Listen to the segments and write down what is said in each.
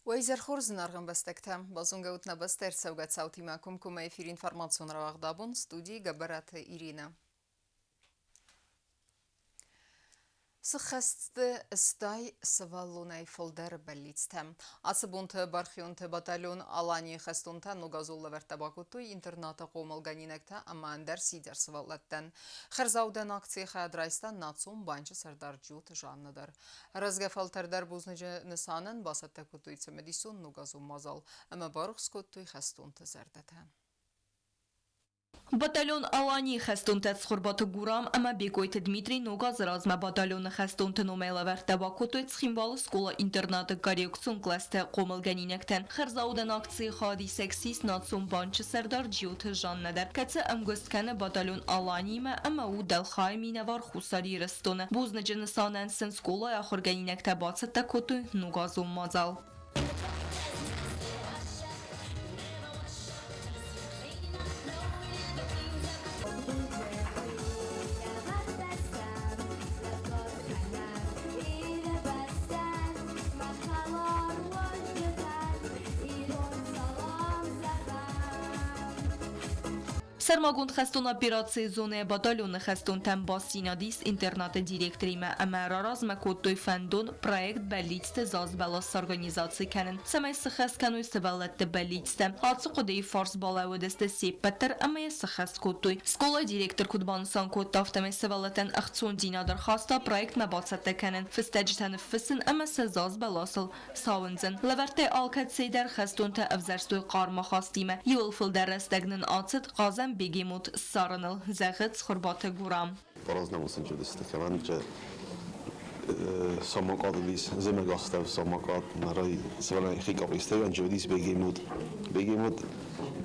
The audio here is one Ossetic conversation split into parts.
Уӕ изӕр хорз, зынаргъ ӕмбӕстӕгтӕ! Базонгӕ ут нӕ бӕстӕ ӕрцӕугӕ цаутимӕ комкоммӕ эфир информацион рауагъд абон студийы Гӕбӕраты Иринӕ. Сыххӕстты стай сывӕллонӕй фылдӕр бӕллицтӕ. Ацы бонты бархионты батальон Аланийы хӕстонтӕ ногазон лӕвӕрттӕ бакодтой интернаты хъомылгӕнинӕгтӕ ӕмӕ ӕндӕр сидзӕр сывӕллӕттӕн. Хӕрзаудӕн акцийы хайад райста Национ банчы сӕрдар Джиоты Жанна дӕр. Рӕзгӕ фӕлтӕр дӕр бузныджы нысанӕн бацӕттӕ кодтой цымыдисон ногазон мадзал ӕмӕ барухс кодтой хӕстонты зӕрдӕтӕ. Батальон Аланийы хӕстонтӕ Цхуырбаты Гурам ӕмӕ Бекъойты Дмитрий ног азы размӕ батальоны хӕстонты номӕй лӕвӕрттӕ бакодтой Цхинвалы скъола-интернаты коррекцион кълӕсты хъомылгӕнинӕгтӕн. Хӕрзаудӕн акцийы хайадисӕг ссис Национ банчы сӕрдар Джиоты Жаннӕ дӕр, кӕцы ӕмгуыст кӕны батальон Аланиимӕ ӕмӕ у дӕлхайы минӕвар Хуссар Ирыстоны. Бузныджы нысанӕн сын скъолайы ахуыргӕнинӕгтӕ бацӕттӕ кодтой ногазон мадзал. Сӕрмагонд хӕстон операцийы зонӕйы батальоны хӕстонтӕн бастдзинад ис интернаты директоримӕ ӕмӕ раразмӕ кодтой фӕндон проект Бӕллицты заз бӕлас сорганизаци кӕнын, цӕмӕй сыххӕст кӕной сывӕллӕтты бӕллицтӕ. Ацы хъуыдыйы фарс балӕууыдысты се ппӕт дӕр ӕмӕ йӕ сыххӕст кодтой. Скъолайы директор куыд банысан кодта, афтӕмӕй сывӕллӕттӕн ӕхцондзинад ӕрхаста проектмӕ бацӕттӕ кӕнын, фыстӕджытӕ ныффыссын ӕмӕ сӕ заз бӕласыл сауындзын. Лӕвӕрттӕй алкӕцыйы дӕр хӕстонтӕ ӕвзӕрстой хъарм ахастимӕ. Иуыл фылдӕр рӕстӕг нын ацыд хъазӕн бегемот ссарыныл, зӕгъы Цхуырбаты Гурам. По-разному сынчудысты самокат зымӕгастӕу самокат нарай сывӕллӕн хи къапъистӕгӕн чудис бегемот. Бегемот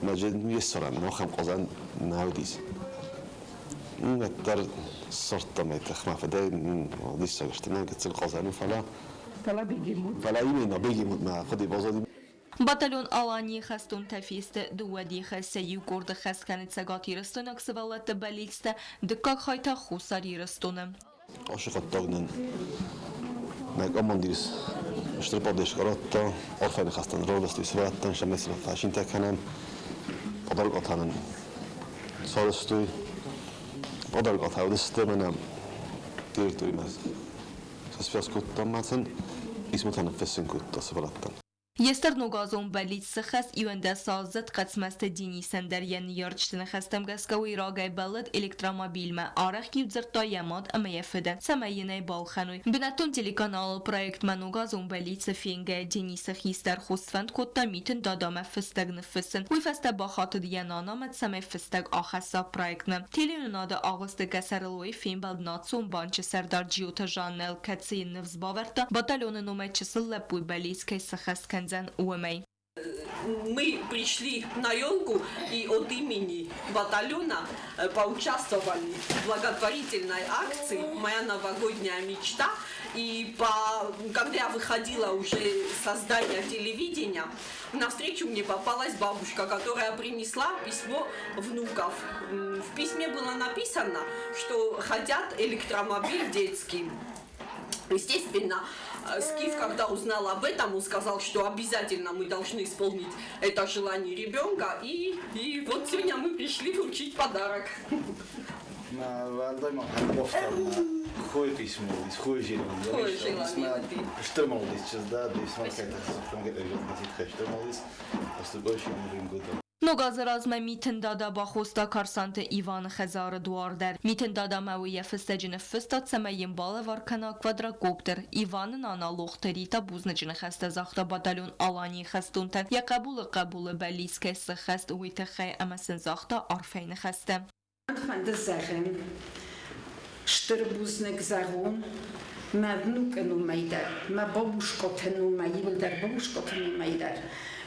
мӕджы не ссарӕн, ахӕм хъазӕн нӕ уыдис. Уӕддӕр ссардтам ӕй тыхмӕ фыдӕй, диссаг сты, нӕ гыццыл хъазӕн у, фӕлӕ Фӕлӕ бегемот. Фӕлӕ именно бегемот мӕ хъуыды баззади. Батальон Аланийы хӕстонтӕ фесты дыууӕ дихы, сӕ иу къорды хӕс кӕны цӕгатирыстойнаг сывӕллӕтты бӕллицтӕ, дыккаг хай та Хуссар Ирыстоны. Ацы хъуыддаг нын нӕ командир стыр поддержка радта, арфӕйы ныхӕстӕн ралвӕстой сывӕллӕттӕн, цӕмӕй сын фӕсинтӕ кӕнӕм. Подаркъатӕ нын сарӕзтой. Подаркъатӕ уыдысты мӕнӕ директоримӕ связь кодтам ма сын, писмотӕ ныффыссын кодта сывӕллӕттӕн. Естер ногазон бӕллиц сыххӕст 11-аздзыд Хъӕцмӕзты Денисӕн дӕр йӕ ныййарджыты ныхӕстӕм гӕсгӕ уый рагӕй бӕллыд электромобильмӕ, арӕх-иу дзырдта йӕ мад ӕмӕ йӕ фыдӕн, цӕмӕй йын ӕй балхӕной. Бынӕттон телеканалыл проектмӕ ногазон бӕллицы фенгӕйӕ Денисы хистӕр хо сфӕнд кодта Митын Дадамӕ фыстӕг ныффыссын. Уый фӕстӕ бахатыд йӕ нанамӕ, цӕмӕй фыстӕг ахӕсса проектмӕ. Телеуынынады агъуысты Гӕсӕрылойы фембӕлд Национ банчы сӕрдар Джиоты Жаннӕйыл, кӕцыйы ныфс бавӕрдта, батальоны номӕй чысыл лӕппуйы бӕллиц кӕй сыххӕст кӕндзӕн, уымӕй. Мы пришли на елку и от имени батальона поучаствовали в благотворительной акции «Моя новогодняя мечта». И когда я выходила уже со здания телевидения, навстречу мне попалась бабушка, которая принесла письмо внуков. В письме было написано, что хотят электромобиль детский. Естественно, Скиф, когда узнал об этом, он сказал, что обязательно мы должны исполнить это желание ребенка. И вот сегодня мы пришли вручить подарок. Уӕлдай ма письмо, Хой желание. Ног азы размӕ Митын Дада бахоста Карсанты Иваны хӕдзары дуар дӕр. Митын Дадамӕ уый йӕ фыстӕджы ныффыста, цӕмӕй йын балӕвар кӕна квадрокоптер. Иваны нана Лохты Рита бузныджы ныхӕстӕ загъта батальон Аланийы хӕстонтӕн, йӕ хъӕбулы хъӕбулы бӕллиц кӕй сыххӕст, уый тыххӕй ӕмӕ сын загъта арфӕйы ныхӕстӕ. Фӕнды зӕгъын, стыр бузныг зӕгъон мӕ внукы номӕй дӕр, мӕ бабушкоты номӕй, иуылдӕр бабушкоты номӕй дӕр.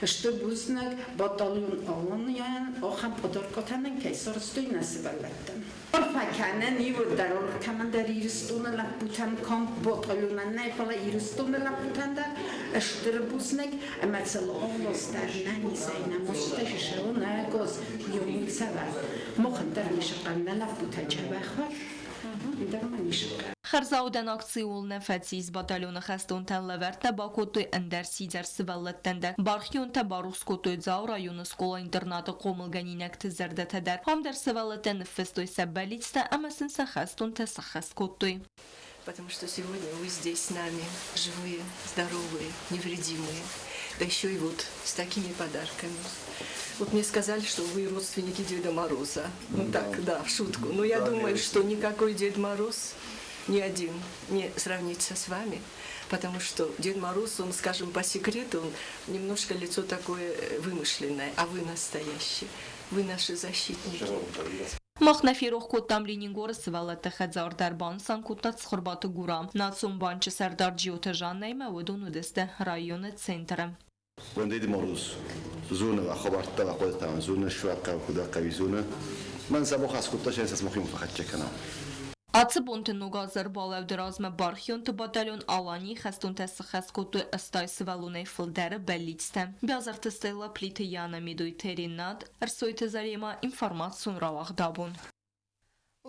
Стыр бузныг батальон Аланийӕн, ахӕм подаркотӕ нын кӕй сарӕзтой нӕ сывӕллӕттӕн. Арфӕ кӕнӕн иуылдӕр кӕмӕндӕр Ирыстоны лӕппутӕн канд батальонӕн нӕ, фӕлӕ Ирыстоны лӕппутӕн дӕр стыр бузныг ӕмӕ сыл аллос дӕр нӕ низӕй нӕ мастӕ сӕ ӕгас иумӕ цӕвӕг. Махӕн дӕр ницы хъӕн, нӕ лӕппутӕ дзӕбӕх уӕд, ӕндӕр ма ницы хъӕн. Хӕрзаудӕн акци ууыл нӕ фӕцис, батальоны хӕстонтӕн лӕвӕрттӕ бакодтой ӕндӕр сидзӕр сывӕллӕттӕн дӕр. Бархионтӕ барухс кодтой Дзауы районы скъола-интернаты хъомылгӕнинӕгты зӕрдӕтӕ дӕр. Ам дӕр сывӕллӕттӕ ныффыстой сӕ бӕллицтӕ ӕмӕ сын сӕ хӕстонтӕ сӕххӕст кодтой. Потому что сегодня вы здесь с нами, живые, здоровые, невредимые, да еще и вот с такими подарками. Вот мне сказали, что вы родственники Деда Мороза. Ну да. Так, да, в шутку. Но я думаю, что никакой Дед Мороз ни один не сравнится с вами, потому что Дед Мороз, он, скажем, по секрету, он немножко лицо такое вымышленное, а вы настоящий, вы наши защитники. Мах нӕ ферох кодтам Ленингоры сывӕллӕтты хӕдзар дӕр, банысан кодта Цхуырбаты Гурам. Национ банчы сӕрдар Джиоты Жаннӕимӕ уыдон уыдысты районы центры. Дед Мороз зоны хабӕрттӕ бахъуыдытӕ зоны суахъӕу куыд хъӕуи зоны мӕн сӕ бахӕс кодта сӕ сӕ фӕхӕццӕ кӕна. Ацы бонты ног азы ӕрбалӕуды размӕ бархионты батальон Аланийы хӕстонтӕ сыххӕст кодтой 80 сывӕллонӕй фылдӕры бӕллицтӕ. Биазырты Стелла, Плиты Яна, Медойты Ренат, Ӕрсойты Зарема, информацион рауагъд абон.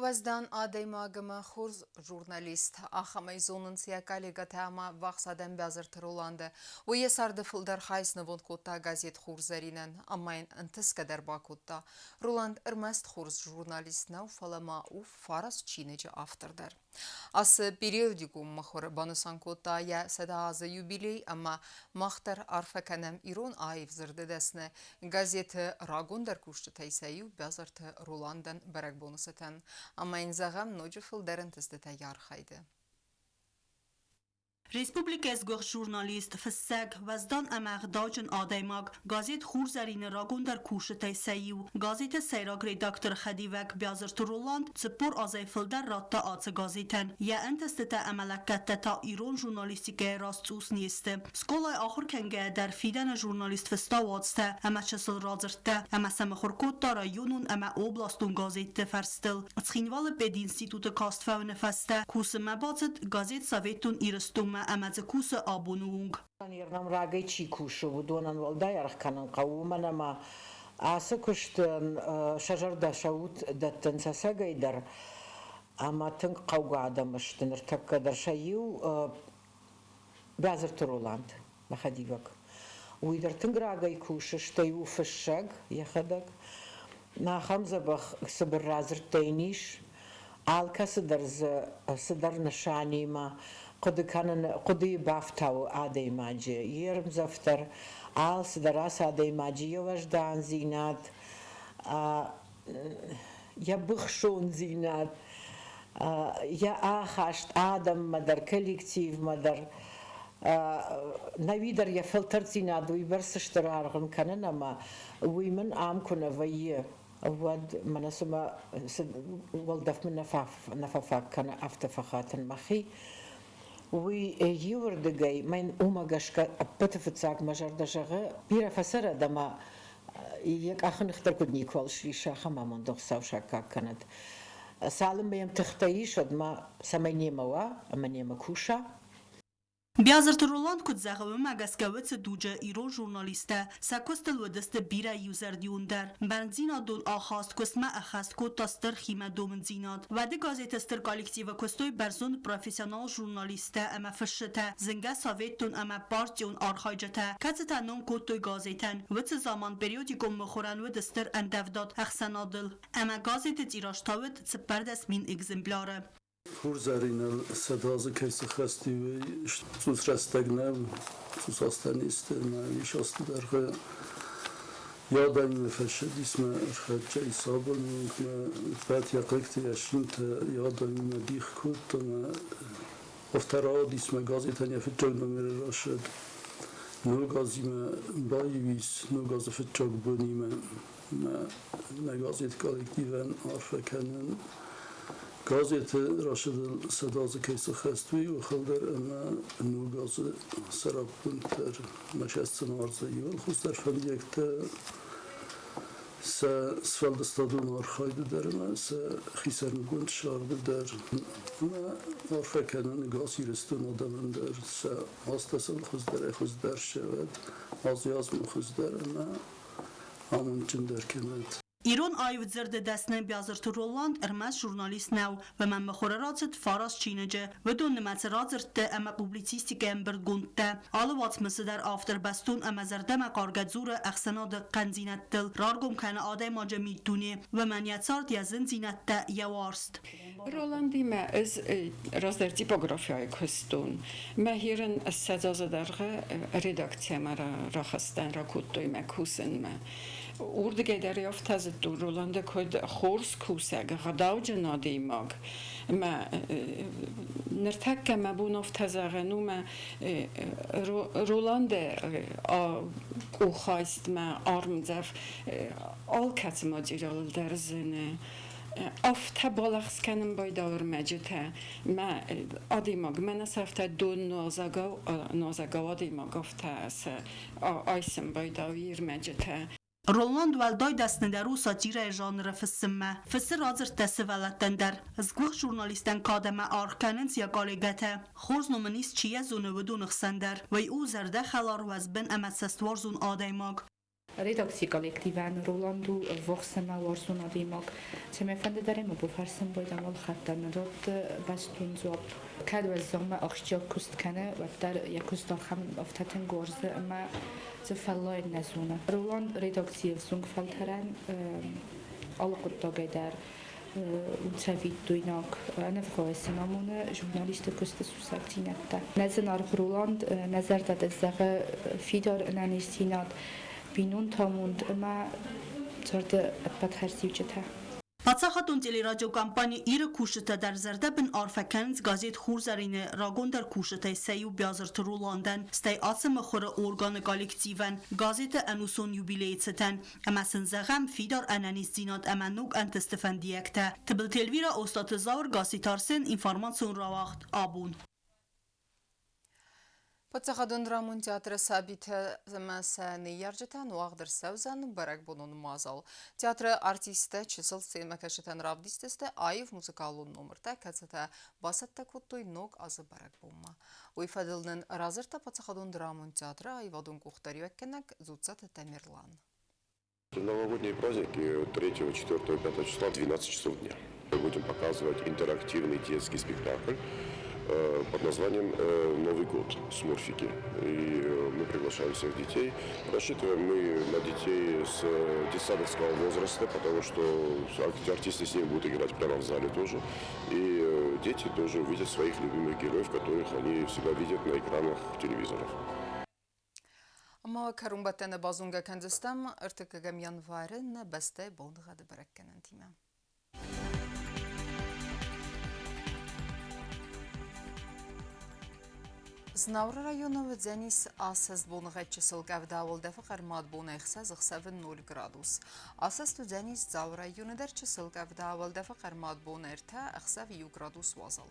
Уӕздан адӕймаг ӕмӕ хорз журналист. Ахӕмӕй зонынц йӕ коллегӕтӕ ӕмӕ ӕввахс адӕм Биазырты Роланды. Уый йӕ царды фылдӕр хай снывонд кодта газет «Хурзӕринӕн» ӕмӕ йын ӕнтысгӕ дӕр бакодта. Роланд ӕрмӕст хорз журналист нӕу, фӕлӕ ма у фараст чиныджы автор дӕр. Ацы периодикон мыхуыр банысан кодта йӕ 100 азы юбилей ӕмӕ мах дӕр арфӕ кӕнӕм ирон аив дзырды дӕсны газеты рагондӕр кусджытӕй сӕ иу Биазырты Роландӕн бӕрӕгбоны цытӕн ӕмӕ йын зӕгъӕм ноджы фылдӕр ӕнтыстытӕ йӕ архайды. Республикӕйы сгуыхт журналист, фыссӕг, уӕздан ӕмӕ ӕгъдауджын адӕймаг, газет «Хурзӕрин»-ы рагондӕр кусджытӕй сӕ иу, газеты сӕйраг редакторы хӕдивӕг Биазырты Роланд 40 азӕй фылдӕр радта ацы газетӕн. Йӕ ӕнтыстытӕ ӕмӕ лӕггӕдтӕ та ирон журналистикӕйы раз цъус не сты. Скъолайы ахуыр кӕнгӕйӕ дӕр фидӕны журналист фыста уацтӕ ӕмӕ чысыл радзырдтӕ ӕмӕ сӕ мыхуыр кодта районон ӕмӕ областон газетты фӕрстыл. Цхинвалы пединституты каст фӕуыны фӕстӕ кусынмӕ бацыд газет «Советон Ирыстонмӕ» ӕмӕ дзы кусы абоны онг. Ирнӕм рагӕй чи кусы, уыдонӕн уӕлдай аргъ кӕнын хъӕуы, уымӕн ӕмӕ ацы куыстӕн сӕ зӕрдӕ сӕ уд дӕттынц ӕцӕгӕй дӕр ӕмӕ тынг хъӕугӕ адӕм сты ныртӕккӕ дӕр. Сӕ иу Биазырты Роланд, мӕ хӕдивӕг. Уый дӕр тынг рагӕй кусы, стӕй у фыссӕг йӕхӕдӕг. Ахӕм дзӕбӕх цыбыр радзырдтӕ йын ис. Алкӕцы дӕр дзы цыдӕр нысанимӕ хъуыды кӕнын, хъуыдыйы бафтауы адӕймаджы. Йе рмдзӕф дӕр, алцыдӕр ацы адӕймаджы йӕ уӕздандзинад, йӕ быхсондзинад, йӕ ахаст адӕммӕ дӕр, коллективмӕ дӕр. Нӕуи дӕр йӕ фӕлтӕрддзинад уыйбӕрц стыр аргъ ын кӕнын ӕмӕ уый мын ам куы нӕ вӕййы, уӕд мӕнӕ цыма уӕлдӕф мын нӕ фӕфаг кӕны, афтӕ фӕхатын мӕхи. Уый иуырдыгӕй мӕн уымӕ гӕсгӕ ӕппӕты фыццаг мӕ зӕрдӕ зӕгъы, бирӕ фӕцӕрӕд ӕмӕ йӕ къахы ных дӕр куыд никуал сриса, ахӕм амондыл Хуыцау саккаг кӕнӕд. Цалынмӕ йӕм тыхтӕ ис, уӕдмӕ цӕмӕй немӕ уа ӕмӕ немӕ куса. Биазырты Роланд куыд зӕгъы, уымӕ гӕсгӕ уыцы дуджы ирон журналисттӕ сӕ куыстыл уыдысты бирӕ иузӕрдиондӕр. Бӕрндзинадон ахаст куыстмӕ ӕххӕст кодта стыр химӕдомындзинад. Уӕды газеты стыр коллективы куыстой бӕрзонд профессионал журналисттӕ ӕмӕ фысджытӕ, зынгӕ советон ӕмӕ партион архайджытӕ, кӕцытӕ ном кодтой газетӕн. Уыцы заман периодикон мыхуырӕн уыд стыр ӕндӕвдад ӕхсӕнадыл, ӕмӕ газеты тираж та уыд 14 000 экземпляры. Хурзӕриныл 100 азы кӕй сыххӕсти, уый цъус рӕстӕг нӕу, цъус азтӕ не сты ӕмӕ ис азты дӕргъы йӕ адӕмимӕ фӕссыдис мӕ ӕрхӕццӕ ис абоны онгмӕ, ӕппӕт йӕ хъыгты, йӕ цинтӕ йӕ адӕмимӕ дих кодта ӕмӕ афтӕ рауадис мӕ газетӕн йӕ фыццаг номеры рацыд. Ног азимӕ баиу ис, ног азы фыццаг бонимӕ мӕ нӕ газет коллективӕн арфӕ кӕнын. Газеты рацыдыл 100 азы кӕй сыххӕст, уый охыл дӕр ӕмӕ ног азы сӕраппонд дӕр мӕ сӕсдзӕн ардзы иууыл хуыздӕр фӕндиӕгтӕ сӕ сфӕлдыстадон архайды дӕр ӕмӕ сӕ хисӕрмагонд сӕрды дӕр. Ӕмӕ арфӕ кӕнын ӕгас Ирыстоны адӕмӕн дӕр сӕ азтӕ сыл хуыздӕрӕй-хуыздӕр ссӕуӕд, азӕй-азмӕ хуыздӕр ӕмӕ амондджындӕр кӕнӕд. Ирон аив дзырды дӕсны Биазырты Роланд ӕрмӕст журналист нӕу, уымӕн мыхуыры рацыд фараст чиныджы, уыдон нымӕцы радзырдты ӕмӕ публицистикӕйы ӕмбырдгондтӕ. Алы уацмысы дӕр автор бӕстон ӕмӕ зӕрдӕмӕхъаргӕ дзуры ӕхсӕнады хъӕндзинӕдтыл, раргом кӕны адӕймаджы миддуне, уымӕн йӕ цард, йӕ зындзинӕдтӕ, йӕ уарзт. Роландимӕ ӕз раздӕр типографияйы куыстон. Мӕ хирӕн 20 азы дӕргъы редакциямӕ рахастӕн, ракодтой мӕ кусынмӕ. Уырдыгӕй дӕр афтӕ зыдтон, Роланды куыд хорз кусӕг, ӕгъдауджын адӕймаг. Мӕ ныртӕккӕ мӕ бон афтӕ зӕгъын у, мӕ Роланды къухайст, мӕ армдзӕф алкӕцы материалыл дӕр зыны. Афтӕ балӕгъз кӕнын байдауы ӕрмӕджытӕ. Мӕ адӕймаг мӕнӕ сӕ афтӕ дон нуазӕгау, нуазӕгау адӕймаг афтӕ сӕ айсын байдауы ӕрмӕджытӕ. Роланд уӕлдай дӕсныдӕр у сатирӕйы жанры фыссынмӕ. Фыссы радзырдтӕ сывӕллӕттӕн дӕр. Сгуыхт журналисттӕн кад ӕмӕ аргъ кӕнынц йӕ коллегӕтӕ. Хорз ном ын ис, чи йӕ зоны, уыдоны хсӕн дӕр. Уый у зӕрдӕхӕлар, уӕзбын ӕмӕ цӕстуарзон адӕймаг. Редакцийы коллективӕн Роланд у ӕввахс ӕмӕ уарзон адӕймаг. Цӕмӕйфӕнды дӕр ӕм бафӕрсын байдам алхаттӕн радты бӕстон дзуапп. Кӕд уӕззаумӕ ахсджиаг куыст кӕны, уӕддӕр йӕ куыст ахӕм афтӕ тынг уарзы ӕмӕ дзы фӕллайын нӕ зоны. Роланд редакцийы ӕвзонг фӕлтӕрӕн алы хъуыддагӕй дӕр у цӕвиттойнаг, ӕнӕвгъауӕй сын амоны журналисты куысты сусӕгдзинӕдтӕ. Нӕ зынаргъ Роланд, нӕ зӕрдӕ дӕ зӕгъы фидар ӕнӕниздзинад, бинонты амонд ӕмӕ царды ӕппӕт хӕрзиуджытӕ. Паддзахадон телерадиокомпани Ир-ы кусджытӕ дӕр зӕрдӕбын арфӕ кӕнынц газет Хурзӕрин-ы рагондӕр кусджытӕй сӕ иу Биазырты Роландӕн, стӕй ацы мыхуыры органы коллективӕн, газеты ӕнусон юбилейы цытӕн. Ӕмӕ сын зӕгъӕм фидар ӕнӕниздзинад ӕмӕ ног ӕнтысты фӕндиӕгтӕ. Тыбылты Эльвира, Остъаты Зауыр, Гасситы Арсен, информацион рауагъд «Абон». Паддзахадон драмон театры сабитӕ ӕмӕ сӕ ныййарджытӕн уагъд ӕрцӕудзӕн бӕрӕгбонон мадзал. Театры артисттӕ чысыл сценӕмӕкӕсджытӕн равдисдзысты аив музыкалон номыртӕ, кӕцытӕ бацӕттӕ кодтой Ног азы бӕрӕгбонмӕ. Уый фӕдыл нын радзырдта паддзахадон драмон театры аивадон къухдариуӕггӕнӕг Дзуццаты Тамерлан. Новогодние праздники 3, 4, 5 числа 12 часов дня. Мы будем показывать интерактивный детский спектакль под названием «Новый год. Смурфики». И мы приглашаем всех детей. Рассчитываем мы на детей с детсадовского возраста, потому что артисты с ними будут играть прямо в зале тоже. И дети тоже увидят своих любимых героев, которых они всегда видят на экранах телевизоров. Ӕмӕ кӕронбӕттӕны базонгӕ кӕндзыстӕм ӕртыккӕгӕм январы нӕ бӕстӕйы боныгъӕды бӕрӕггӕнӕнтимӕ. Знауыры районы уыдзӕнис асӕст боныгъӕд чысыл къӕвда, уӕлдӕфы хъӕрмад бонӕй ӕхсӕз ӕхсӕвы 0 градус. Асӕст уыдзӕнис Дзауы районы дӕр чысыл къӕвда, уӕлдӕфы хъӕрмад бон ӕртӕ, ӕхсӕв иу градус уазал.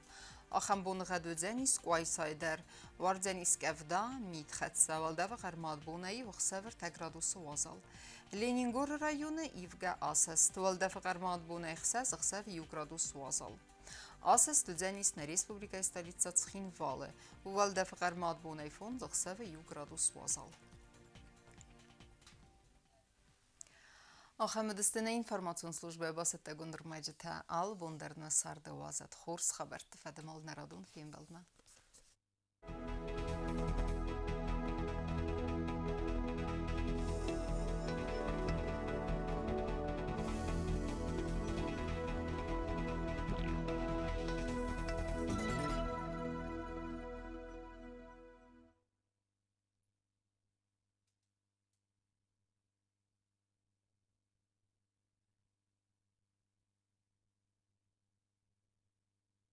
Ахӕм боныгъӕд уыдзӕнис Къуайсайы дӕр. Уардзӕнис къӕвда, митхӕццӕ, уӕлдӕфы хъӕрмад бонӕй иу ӕхсӕв ӕртӕ градусы уазал. Ленингоры районы ивгӕ асӕст, уӕлдӕфы хъӕрмад бонӕй ӕхсӕз ӕхсӕв иу градус уазал. Асӕст уыдзӕнис нӕ республикӕйы столицӕ Цхинвалы. Уӕлдӕфы хъӕрмад бонӕй фондз ӕхсӕвы иу градус уазал. Ахӕм уыдысты нӕ информацион службӕйы бацӕттӕгонд ӕрмӕджытӕ. Алы бон дӕр нӕ царды уадзӕд хорз хабӕртты фӕдыл нӕ радон фембӕлдмӕ.